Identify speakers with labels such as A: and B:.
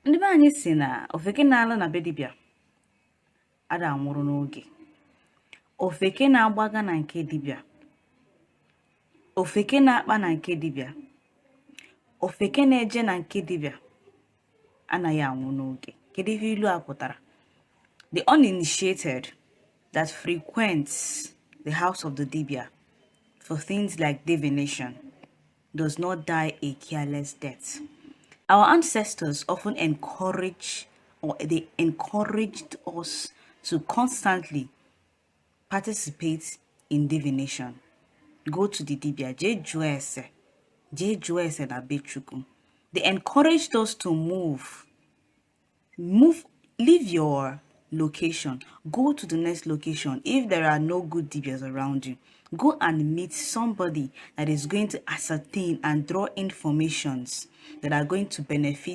A: Ndị be anyị si na ofeke na-ala na be dibịa ada anwụrụ n'oge. Ofeke na-agbaga na nke dibịa, ofeke na-akpa na nke dibịa, ofeke na-eje na nke dibịa anaghị anwụ n'oge. Kedu ife ilu a pụtara? The uninitiated that frequents the house of the dibia for things like divination does not die a careless death. Our ancestors often encourage, or they encouraged us to constantly participate in divination. Go to the dibia, jee jụọ ese, jee jụọ ese na be Chukwu. They encouraged us to move, leave your location, go to the next location. If there are no good dibias around you, go and meet somebody that is going to ascertain and draw informations that are going to benefit.